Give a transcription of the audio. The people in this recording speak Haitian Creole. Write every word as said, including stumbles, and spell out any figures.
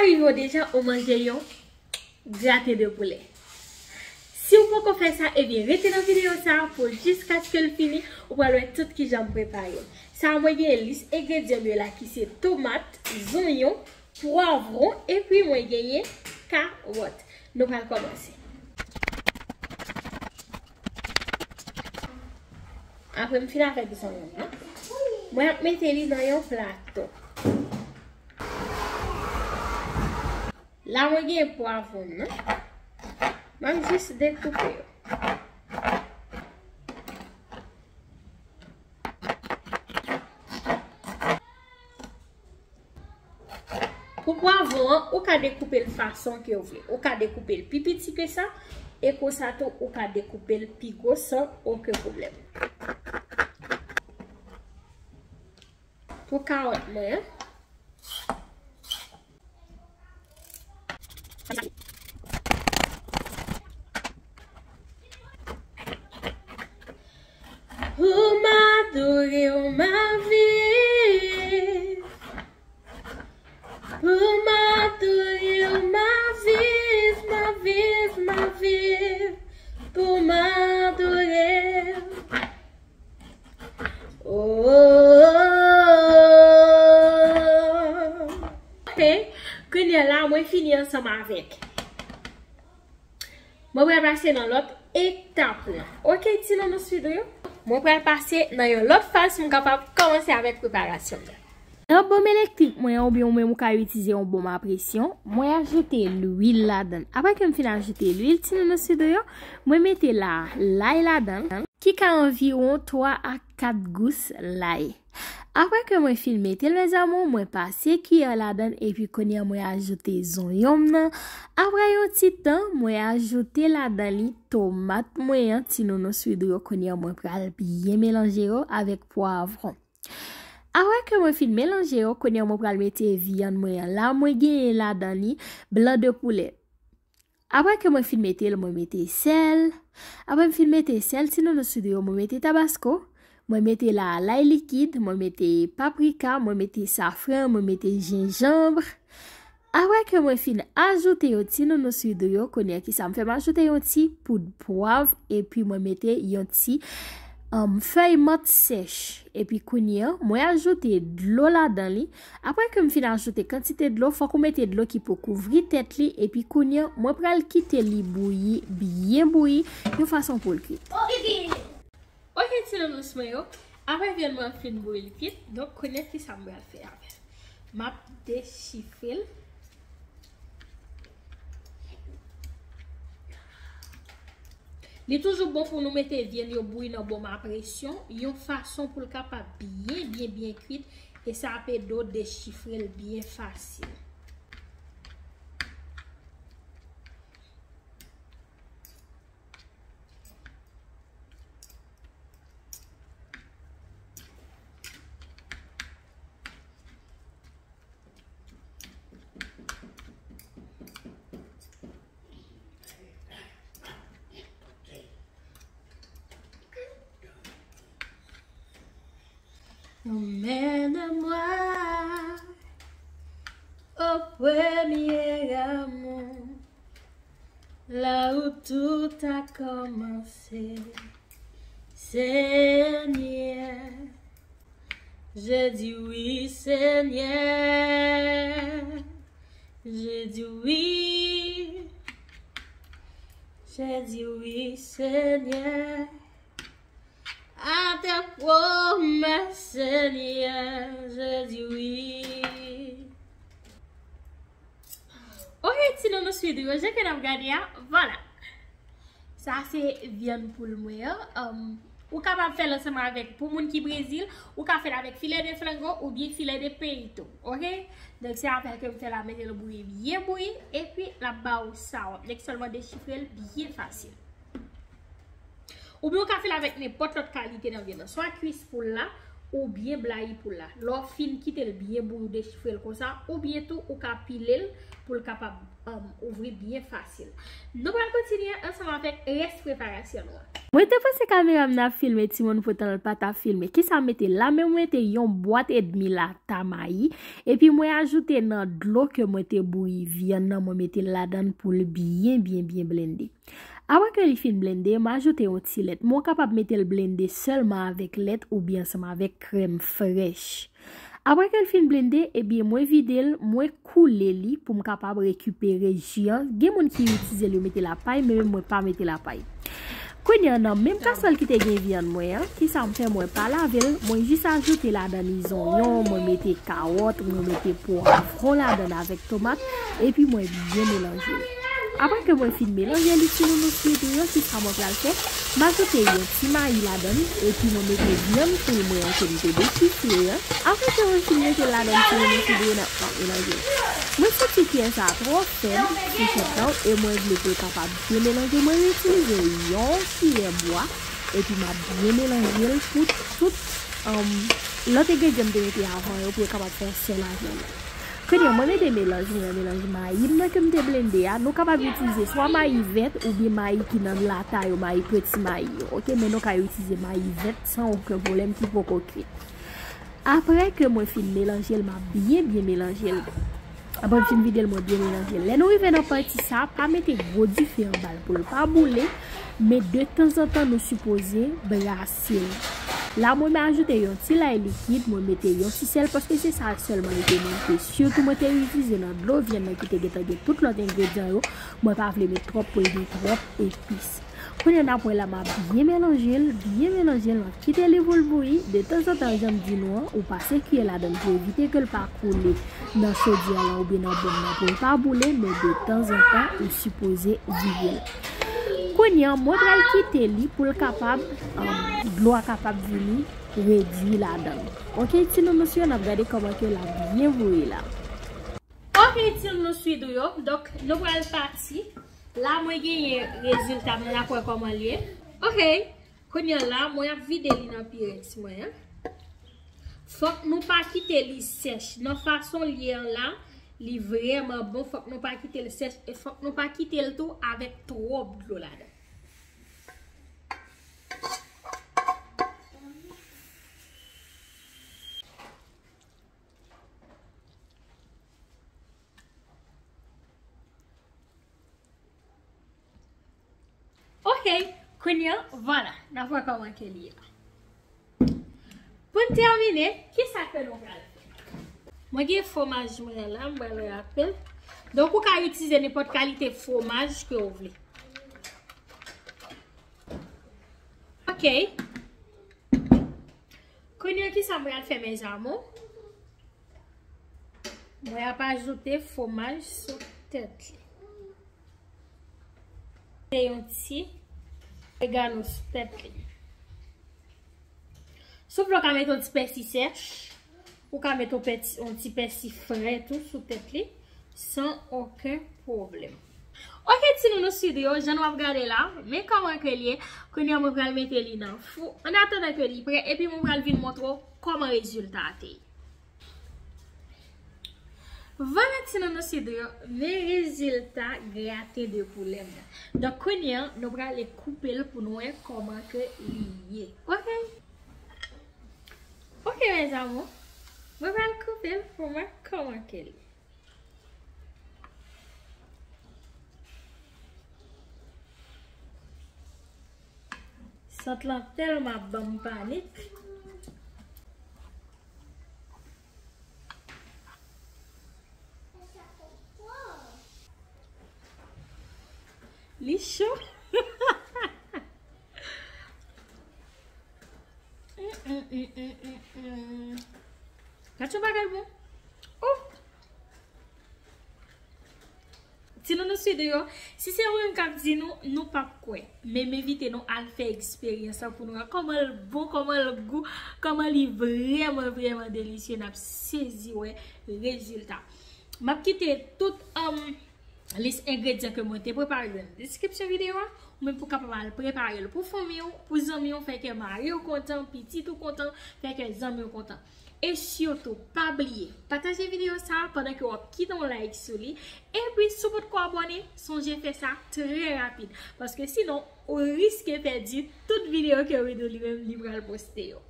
Rive w deja, ou manje yon gratin de poulè. Si w poko fè sa, ebyen rete nan videyo sa a pou jiskaske l fini, ou pral wè tout kijan m prepare l. Sa a mwen gen lis engredyan m yo la ki se tomat, zonyon, pwavwon, epi mwen genyen kawòt. Nou pral kòmanse. Apre m fin avèk zonyon an, mwen ap mete li nan yon plato. La mwen gen pwavwon m nan. M ap jis dekoupe yo. Pou pwavwon an, ou ka dekoupe l fason ke w vle. Ou ka dekoupe l pi piti ke sa, e konsa tou, ou ka dekoupe l pi gwo san okenn pwoblèm. Pou kawòt mwen an, Pou m adore w, m ap viv. Pou m adore w, m ap viv, m ap viv, m ap viv. Pou m adore w. Oh. Ok, kounye a la, mwen fini ansanm avèk. Mwen pral pase nan lòt etap lan. Ok, ti nounous Fidou yo. Mwen pral pase nan yon lòt faz pou m kapab kòmanse avèk preparasyon m nan. Nan bonm elektrik mwen an, oubyen ou menm ou ka itilize yon bonm a presyon, mwen ajoute lwil ladan l. Apre ke m fin ajoute lwil, ti nounous Fidou yo, mwen mete la, lay ladan l, ki ka anviwon twa a kat gous lay. Apre ke mwen fin mete l, mes amours, mwen pase kiyè ladan l, epi kounye a mwen ajoute zonyon m nan. Apre yon ti tan, mwen ajoute ladan li tomat mwen an, ti nounous Fidou yo, kounye a mwen pral byen melanje yo avèk pwavwon. Apre ke mwen fin melanje yo, kounye a mwen pral mete vyann mwen an. La, mwen genyen ladan li blan de poulè. Apre ke mwen fin mete l, mwen mete sèl. Apre m fin mete sèl, ti nounous Fidou yo, mwen mete tabasko. Mwen mete la, lay likid, mwen mete paprika, mwen mete safran, mwen mete jenjanm. Apre ke mwen fin ajoute yo, ti nounous Fidou yo, kounye a kisa m fè? M ajoute yon ti poud pwav, epi mwen mete yon ti, um, fèy mant sèch. Epi kounye a, mwen ajoute dlo ladan li. Apre ke m fin ajoute kantite dlo, fòk ou mete dlo ki pou kouvri tèt li. Epi kounye a, mwen pral kite li bouyi, byen bouyi, yon fason pou l kwit. Ok, ti nounous mwen yo. Apre vyann mwen fin bouyi, l kwit. Donk, kounye a, kisa m pral fè avè l? M ap dechifre l. Li toujou bon pou nou mete vyann yo bouyi nan bonm a presyon, yon fason pou l kapab byen, byen, byen kwit, e sa ap ede w dechifre l byen fasil. Emmène-moi au premier amour, là où tout a commencé. Seigneur, je dis oui, Seigneur. Je dis oui. Je dis oui, Seigneur. À tes promesses, Seigneur, je dis oui. Ok, ti nounous Fidou yo, jan ke n ap gade a, vwala. Sa se vyann poul mwen an. Um, ou kapab fè l ansanm avèk, pou moun ki Brezil, ou ka fè l avèk filé de frango oubyen filé de peito, ok? Donk, se avèk ke m fè la, mete l bouyi, byen bouyi, epi l ap ba ou sa w ap, nèk sèlman dechifre l byen fasil. Oubyen ou ka fè l avèk nenpòt lòt kalite nan vyann nan, swa kwis poul la, oubyen blayi poul la. Lè w fin kite l byen bouyi, ou dechifre l konsa, oubyen tou ou ka pile l pou l kapab, um, ouvri byen fasil. Nou pral kontinye ansanm avèk rès preparasyon nou an. Mwen te panse kamera m nan ap filme timoun, poutan l pa t ap filme. Kisa m mete la? Men mwen mete yon bwat edmi lata mayi, epi mwen ajoute nan dlo ke mwen te bouyi vyann nan, mwen mete l ladan l pou l byen, byen, byen blende. Apre ke li fin blende, m ajoute yon ti lèt. Mwen kapab mete l blende sèlman avèk lèt oubyen ansanm avèk krèm frèch. Apre ke l fin blende, ebyen, mwen vide l, mwen koule li pou m kapab rekipere ji an. Gen moun ki itilize l, yo mete lapay, men mwen pa mete lapay. Kounye a, nan menm kaswèl ki te gen vyann mwen an, kisa m fè? Mwen pa lave l, mwen jis ajoute ladan li zonyon, mwen mete kawòt, mwen mete pwavwon ladan avèk tomat, epi mwen byen melanje l. Apre ke mwen fin melanje li, ti nounours Swidou yo, kisa mwen pral fè? M ajoute yon ti mayi ladan l, epi mwen mete vyann poul mwen an ke m te dekifye an. Apre ke mwen fin mete l ladan l, ti nounours Swidou yo, n ap melanje l. Mwen santi kiyè sa twò fèb sou fèt la, e mwen vle pou l kapab byen melanje. Mwen itilize yon kiyè bwa, epi m ap byen melanje l pou tout, um, lòt engredyan m te mete avan yo pou yo kapab fè yon sèl avè l. Kounye a, mwen mete melanj mwen, melanj mayi m nan ke m te blende a. Nou kapab itilize swa mayi vèt oubyen mayi ki nan lata yo, mayi peti mayi yo, oke? Men nou ka itilize mayi vèt san okenn pwoblèm ki poko kwit. Apre ke mwen fin melanje l, m ap byen, byen melanje l. Apre m fin vide l, mwen byen melanje l. Lè nou rive nan pati sa, pa mete gwo dife anba l pou l pa boule, men detanzantan nou sipoze brase l. La, mwen, mwen ajoute yon ti lay likid, mwen mete yon ti sèl, paske se sa sèlman li te manke. Sitou mwen te itilize nan dlo vyann nan ki te gentan gen tout lòt engredyan yo. Mwen pa vle met twòp pou l gen twòp epis. Kounye a n ap wè la, m ap byen melanje l, byen melanje l, m ap kite li pou l bouyi. Detanzantan, jan m di nou an, ou pase kiyè ladan l pou evite ke l pa koule nan chodyè lan oubyen nan bòl lan pou l pa boule, men detanzantan, ou sipoze vire l. Kounye a, mwen pral kite li pou l kapab, um, dlo a kapab vini redui ladan l. Oke, ti nounours yo, n ap gade kòman ke l ap byen bouyi la. Oke, ti nounours Swidou yo, donk, nou pral pati. La, mwen genyen rezilta m, n ap wè kòman l ye. Oke, kounye a la, mwen ap vide li nan Pyrex mwen an. Fòk nou pa kite li sèch. Nan fason l ye an la, li vrèman bon. Fòk nou pa kite l sèch e fòk nou pa kite l tou avèk twòp dlo ladan. Oke, kounye a, vwala, n ap wè kòman ke li ye la. Pou n tèmine, kisa ke nou pral fè? Mwen gen fwomaj mwen an la, m pral rape l. Donk, ou ka itilize nenpòt kalite fwomaj ke w vle. Oke. Kounye a, kisa m pral fè, mes amours? Mwen ap ajoute fwomaj sou tèt li. Mete yon ti oregano sou tèt li. Si w vle, w ka mete yon ti pèsi sèch, ou ka mete yon pèti, yon ti pèsi fre tou sou tèt li, san okenn pwoblèm. Oke, ti nounours Swidou yo, jan nou ap gade la, men kòman ke l ye. Kounye a, mwen pral mete li nan fou. An atandan ke li prè, epi mwen pral vin montre w kòman rezilta a te ye. Vwala, ti nounours Swidou yo, men rezilta gratin de poulet m nan. Donk, kounye a, nou prale koupe l pou nou wè kòman ke li ye. Oke? Oke, mes amours. Mwen pral koupe l pou mwen kòman ke li ye. Sant lan tèlman ap ban m panik. Li cho. Mm, mm, mm, mm, mm, mm. Gad yon bagay bon. Oh! Ti nounours Swidou yo, si se mwen menm k ap di nou, nou p ap kwè. Men m envite nou al fè eksperyans lan pou nou wè kòman l bon, kòman l gou, kòman li vrèman, vrèman delisye. N ap sezi wè rezilta. M ap kite tout, um, lis engredyan ke mwen te prepare yo nan deskripsyon videyo a. Ou menm pou kapab al prepare l pou fanmi w, pou zanmi w, fè kè mari w kontan, pitit ou kontan, fè kè zanmi w kontan. E sitou, pa bliye, pataje videyo sa a pandan ke w ap kite yon like sou li. Epi, si w potko abòne, sonje fè sa trè rapid. Paske sinon, ou riske pèdi tout videyo ke Rido li menm li pral poste yo.